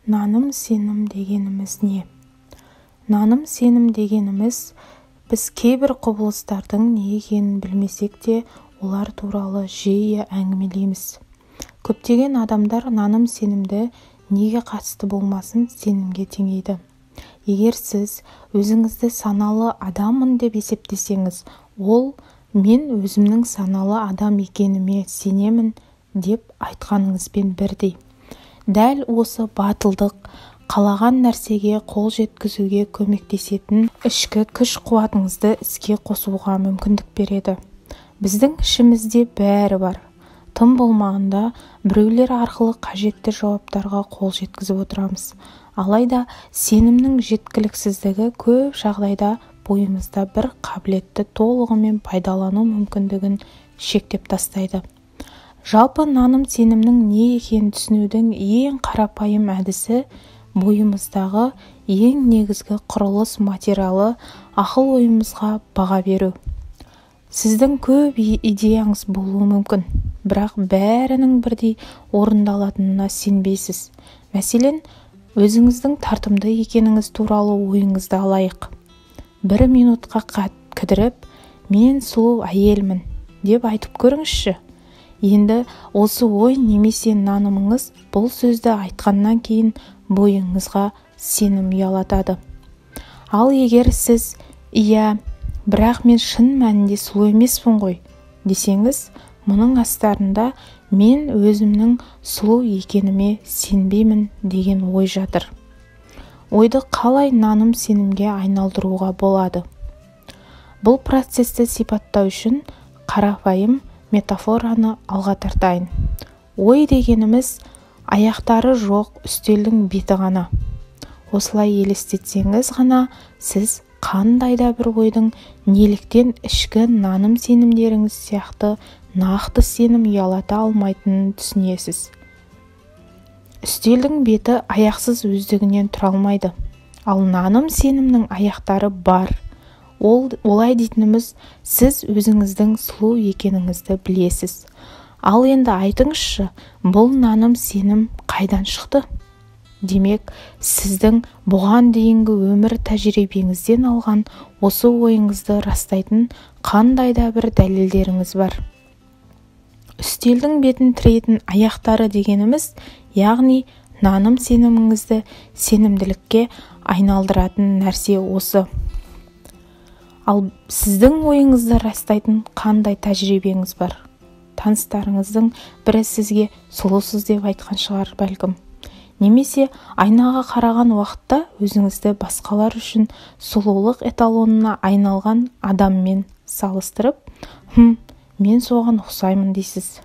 Наным-сенім дегеніміз не? Наным-сенім дегеніміз, біз кейбір құбылыстардың не екенін білмесек те, олар туралы жиі әңгімелейміз. Көптеген адамдар наным-сенімді неге қатысты болмасын сенімге теңейді. Егер сіз өзіңізді саналы адаммын деп есептесеңіз, ол «мен өзімнің саналы адам екеніме сенемін» деп айтқаныңызбен бірдей. Дәл осы батылдық, қалаған нәрсеге қол жеткізуге көмектесетін ішкі күш-қуатыңызды іске қосуға мүмкіндік береді. Біздің ішімізде бәрі бар. Тым болмағанда біреулер арқылы қажетті жауаптарға қол жеткізіп отырамыз. Алайда сенімнің жеткіліксіздігі көп жағдайда бойымызда бір қабілетті толығымен пайдалану мүмкіндігін шектеп тастайды. Жалпы наным-сенімнің не екенін түсінудің ең қарапайым әдісі бойымыздағы ең негізгі құрылыс материалы ақыл-ойымызға баға беру. Сіздің көп идеяңыз болуы мүмкін, бірақ бәрінің бірдей орындалатынына сенбейсіз. Мәселен, өзіңіздің тартымды екеніңіз туралы ойыңызды алайық. Бір минутқа кідіріп, «Мен сұлу әйелмін» деп айтып көріңізші. Енді осы ой немесе нанымыңыз бұл сөзді айтқаннан кейін бойыңызға сенім ұялатады. Ал егер сіз «Иә, бірақ мен шын мәнінде сұлу емеспін ғой» десеңіз, мұның астарында «мен өзімнің сұлу екеніме сенбеймін» деген ой жатыр. Ойды қалай наным-сенімге айналдыруға болады? Бұл процесті сипаттау үшін қарапайым метафораны алға тартайын. Ой дегеніміз аяқтары жоқ үстелдің беті ғана. Осылай елестетсеңіз ғана сіз қандай да бір ойдың неліктен ішкі наным-сенімдеріңіз сияқты нақты сенім ұялата алмайтынын түсінесіз. Үстелдің беті аяқсыз өздігінен тұра алмайды. Ал наным-сенімнің аяқтары бар. Олай дейтініміз, сіз өзіңіздің сұлу екеніңізді білесіз. Ал енді айтыңызшы, бұл наным-сенім қайдан шықты? Демек, сіздің бұған дейінгі өмір тәжірибеңізден алған осы ойыңызды растайтын қандай да бір дәлелдеріңіз бар. Үстелдің бетін тірейтін аяқтары дегеніміз, яғни наным-сеніміңізді сенімділікке айналдыратын нәрсе осы. Ал сіздің ойыңызды растайтын қандай тәжірибеңіз бар? Таныстарыңыздың бірі сізге сұлусыз деп айтқан шығар бәлкім. Немесе айнаға қараған уақытта өзіңізді басқалар үшін сұлулық эталонына айналған адаммен салыстырып, мен соған ұқсаймын дейсіз.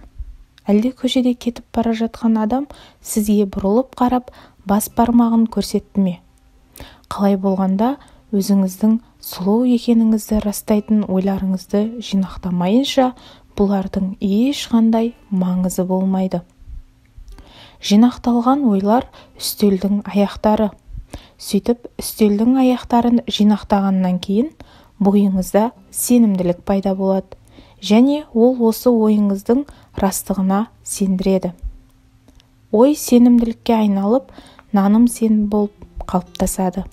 Әлде көшеде кетіп бара жатқан адам сізге бұрылып қарап, бас бармағын көрсетті ме? Қалай болғанда, өзіңіздің сұлу екеніңізді растайтын ойларыңызды жинақтамайынша, бұлардың ешқандай маңызы болмайды. Жинақталған ойлар үстелдің аяқтары. Сөйтіп, үстелдің аяқтарын жинақтағаннан кейін бойыңызда сенімділік пайда болады және ол осы ойыңыздың растығына сендіреді. Ой сенімділікке айналып, наным-сенім болып қалыптасады.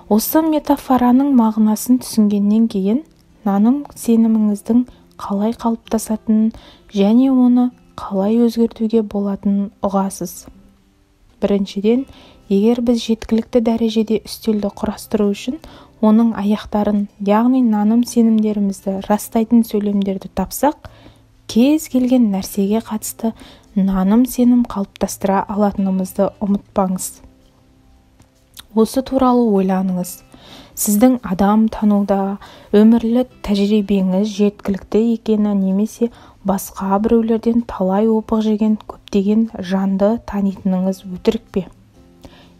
Осы метафораның мағынасын түсінгеннен кейін, наным-сеніміңіздің қалай қалыптасатынын және оны қалай өзгертуге болатынын ұғасыз. Біріншіден, егер біз жеткілікті дәрежеде үстелді құрастыру үшін оның аяқтарын, яғни наным-сенімдерімізді растайтын сөйлемдерді тапсақ, кез келген нәрсеге қатысты наным-сенім қалыптастыра алатынымызды ұмытпаңыз. Осы туралы ойланыңыз. Сіздің адам тануда, өмірлік тәжірибеңіз жеткілікті екені немесе басқа біреулерден талай опық жеген көптеген жанды танитыныңыз өтірік пе?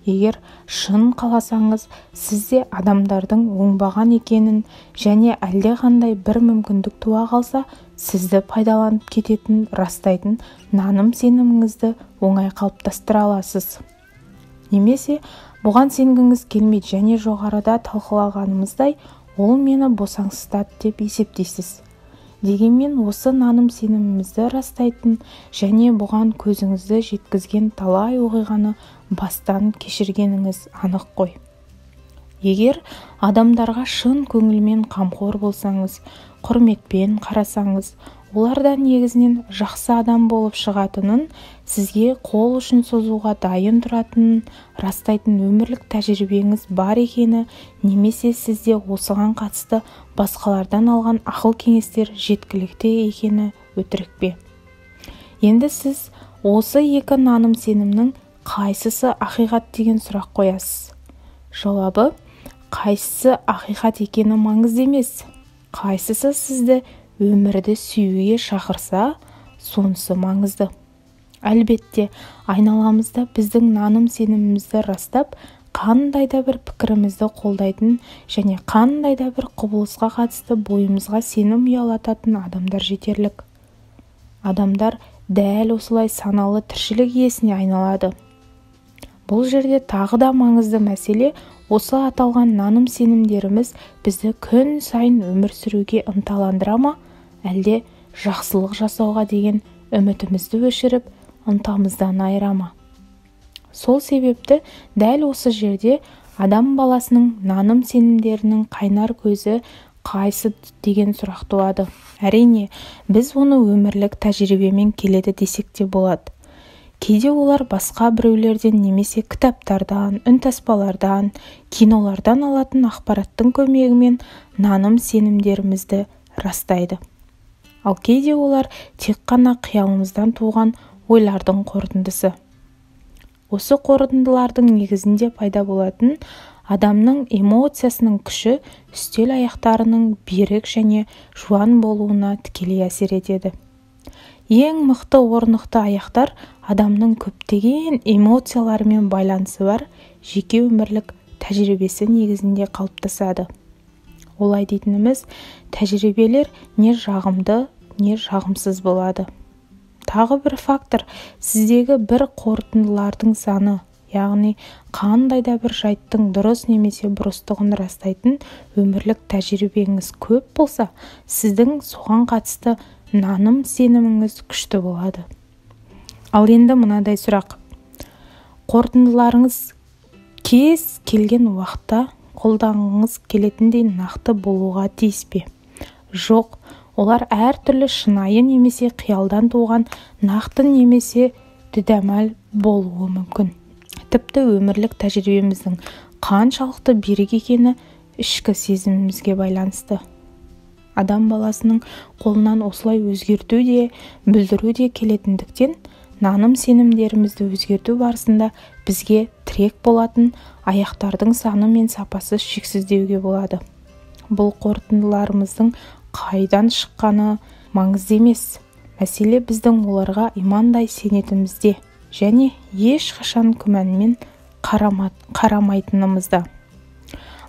Егер шын қаласаңыз, сіз де адамдардың оңбаған екенін және әлдеқандай бір мүмкіндік туа қалса, сізді пайдаланып кететін растайтын наным-сеніміңізді оңай қалыптастыра аласыз. Немесе бұған сенгіңіз келмейді және жоғарыда талқылағанымыздай, ол мені босаңсытады деп есептейсіз. Дегенмен осы наным-сенімімізді растайтын және бұған көзіңізді жеткізген талай оқиғаны бастан кешіргеніңіз анық қой. Егер адамдарға шын көңілмен қамқор болсаңыз, құрметпен қарасаңыз, олар да негізінен жақсы адам болып шығатынын, сізге қол ұшын созуға дайын тұратынын растайтын өмірлік тәжірибеңіз бар екені немесе сізде осыған қатысты басқалардан алған ақыл-кеңестер жеткілікті екені өтірік пе? Енді сіз осы екі наным-сенімнің қайсысы ақиқат деген сұрақ қоясыз. Жауабы қайсысы ақиқат екені маңызды емес. Қайсысы сізді өмірді сүюге шақырса, сонысы маңызды. Әлбетте, айналамызда біздің наным-сенімімізді растап, қандай да бір пікірімізді қолдайтын және қандай да бір құбылысқа қатысты бойымызға сенім ұялататын адамдар жетерлік. Адамдар дәл осылай саналы тіршілік иесіне айналады. Бұл жерде тағы да маңызды мәселе осы аталған наным-сенімдеріміз бізді күн сайын өмір сүруге ынталандыра ма, әлде жақсылық жасауға деген үмітімізді өшіріп, ынтамыздан айыра ма? Сол себепті дәл осы жерде адам баласының наным-сенімдерінің қайнар көзі қайсы деген сұрақ туады. Әрине, біз оны өмірлік тәжірибемен келеді десек те болады. Кейде олар басқа біреулерден немесе кітаптардан, үнтаспалардан, кинолардан алатын ақпараттың көмегімен наным-сенімдерімізді растайды. Ал кейде олар тек қана қиялымыздан туған ойлардың қорытындысы. Осы қорытындылардың негізінде пайда болатын адамның эмоциясының күші үстел аяқтарының берік және жуан болуына тікелей әсер етеді. Ең мықты орнықты аяқтар адамның көптеген эмоцияларымен байланысы бар жеке өмірлік тәжірибесі негізінде қалыптасады. Олай дейтініміз, тәжірибелер не жағымды, не жағымсыз болады. Тағы бір фактор сіздегі бір қорытындылардың саны, яғни қандай да бір жайттың дұрыс немесе бұрыстығын растайтын өмірлік тәжірибеңіз көп болса, сіздің соған қатысты наным сеніміңіз күшті болады. Ал енді мынадай сұрақ. Қорытындыларыңыз кез келген уақытта қолданғыңыз келетіндей нақты болуға тиіс пе? Жоқ, олар әртүрлі шынайы немесе қиялдан туған нақты немесе дүдәмал болуы мүмкін. Тіпті өмірлік тәжірибеміздің қаншалықты берік екені ішкі сезімімізге байланысты. Адам баласының қолынан осылай өзгерту де, бүлдіру де келетіндіктен, наным сенімдерімізді өзгерту барысында бізге тірек болатын аяқтардың саны мен сапасы шексіз деуге болады. Бұл қорытындыларымыздың қайдан шыққаны маңызды емес. Мәселе біздің оларға имандай сенетінімізде және ешқашан күмәнмен қарамайтынымызда.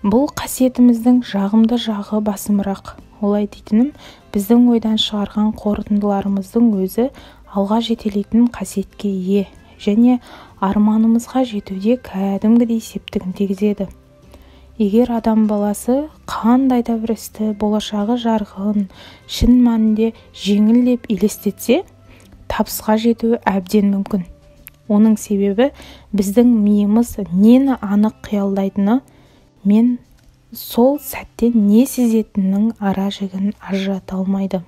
Бұл қасиетіміздің жағымды жағы басымырақ. Олай дейтінім, біздің ойдан шығарған қорытындыларымыздың өзі алға жетелейтін қасиетке ие және арманымызға жетуде кәдімгідей септігін тигізеді. Егер адам баласы қандай да бір істі болашағы жарқын, шын мәнінде жеңіл деп елестетсе, табысқа жетуі әбден мүмкін. Оның себебі біздің миымыз нені анық қиялдайтыны мен сол сәтте не сезетінінің ара жігін ажырата алмайды.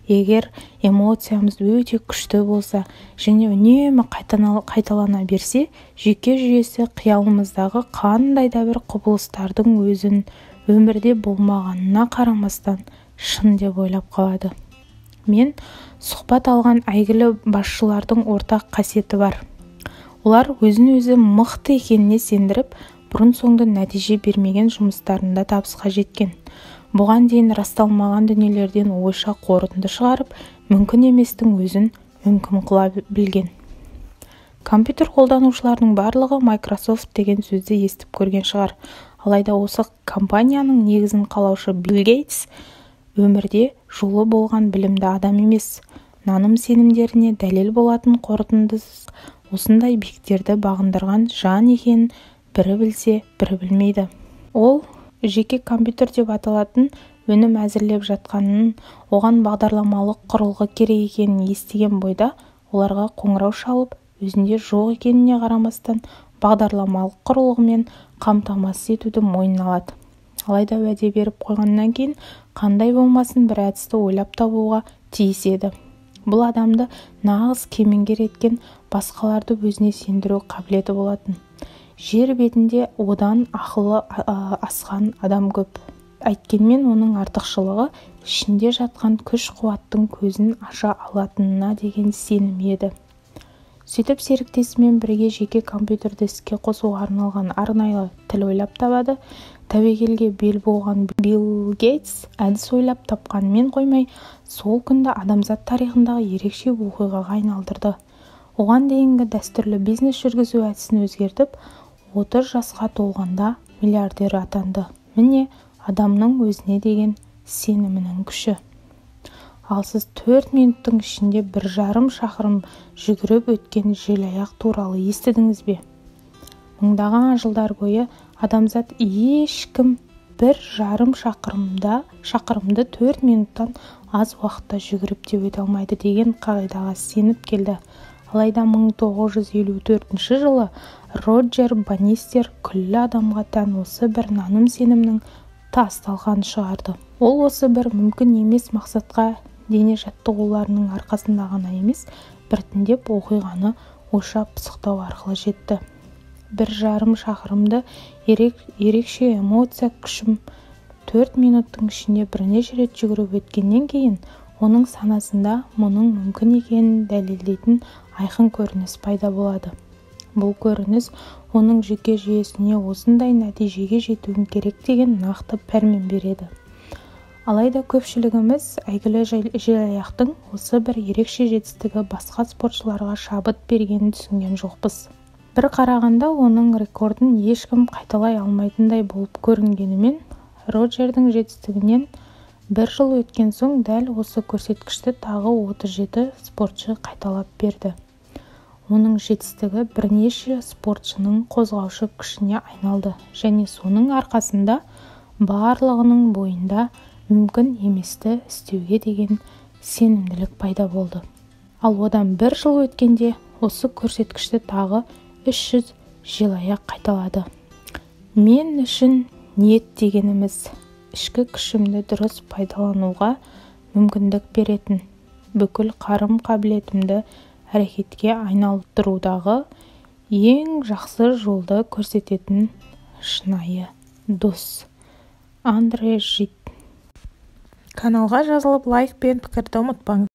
Егер эмоциямыз өте күшті болса және үнемі қайталана берсе, жүйке жүйесі қиялымыздағы қандай да бір құбылыстардың өзін өмірде болмағанына қарамастан шын деп ойлап қалады. Мен сұхбат алған әйгілі басшылардың ортақ қасиеті бар. Олар өзін-өзі мықты екеніне сендіріп, бұрын-соңды нәтиже бермеген жұмыстарында табысқа жеткен. Бұған дейін расталмаған дүниелерден ойша қорытынды шығарып, мүмкін еместің өзін мүмкін қыла білген. Компьютер қолданушыларының барлығы Microsoft деген сөзді естіп көрген шығар. Алайда осы компанияның негізін қалаушы Билл Гейтс өмірде жолы болған білімді адам емес. Наным сенімдеріне дәлел болатын қорытындысыз осындай биіктерді бағындырған жан екенін бірі білсе, бірі білмейді. Ол жеке компьютер деп аталатын Өнім әзірлеп жатқанын, оған бағдарламалық құрылғы керек екенін естіген бойда оларға қоңырау шалып, өзінде жоқ екеніне қарамастан бағдарламалық құрылғымен қамтамасыз етуді мойнына алады. Алайда уәде беріп қойғаннан кейін қандай болмасын бір әдісті ойлап табуға тиіс еді. Бұл адамды нағыз кемеңгер еткен басқаларды өзіне сендіру қабілеті болатын. Жер бетінде одан ақылы асқан адам көп. Әйткенмен оның артықшылығы ішінде жатқан күш-қуаттың көзін аша алатынына деген сенім еді. Сөйтіп серіктесімен бірге жеке компьютерді іске қосуға арналған арнайы тіл ойлап табады. Тәуекелге бел буған Билл Гейтс әдіс ойлап тапқанымен қоймай, сол күнді адамзат тарихындағы ерекше оқиғаға айналдырды. Оған дейінгі дәстүрлі бизнес жүргізу әдісін өзгертіп, 30 жасқа толғанда миллиардер атанды. Міне, адамның өзіне деген сенімінің күші. Ал сіз 4 минуттың ішінде 1,5 шақырым жүгіріп өткен желаяқ туралы естідіңіз бе? Мыңдаған жылдар бойы адамзат ешкім 1,5 шақырымды 4 минуттан аз уақытта жүгіріп те өте алмайды деген қағидаға сеніп келді. Алайда 1954 жылы Роджер Баннистер күллі адамға тән осы бір наным-сенімнің тас-талқанын шығарды. Ол осы бір мүмкін емес мақсатқа дене жаттығуларының арқасында ғана емес, біртіндеп оқиғаны ойша пысықтау арқылы жетті. 1,5 шақырымды ерекше эмоция күшім 4 минуттың ішінде бірнеше рет жүгіріп өткеннен кейін оның санасында мұның мүмкін екенін дәлелдейтін айқын көрініс пайда болады. Бұл көрініс оның жүйке жүйесіне осындай нәтижеге жетуім керек деген нақты пәрмен береді. Алайда көпшілігіміз әйгілі желаяқтың осы бір ерекше жетістігі басқа спортшыларға шабыт бергенін түсінген жоқпыз. Бір қарағанда оның рекордын ешкім қайталай алмайтындай болып көрінгенімен, Роджердің жетістігінен бір жыл өткен соң дәл осы көрсеткішті тағы 37 спортшы қайталап берді. Оның жетістігі бірнеше спортшының қозғаушы күшіне айналды және соның арқасында барлығының бойында мүмкін еместі істеуге деген сенімділік пайда болды. Ал одан бір жыл өткенде осы көрсеткішті тағы 300 желаяқ қайталады. Мен үшін ниет дегеніміз ішкі күшімді дұрыс пайдалануға мүмкіндік беретін, бүкіл қарым-қабілетімді әрекетке айналдырудағы ең жақсы жолды көрсететін шынайы дос. Андре Жид. Каналға жазылып, лайк пен пікірді ұмытпаңыз.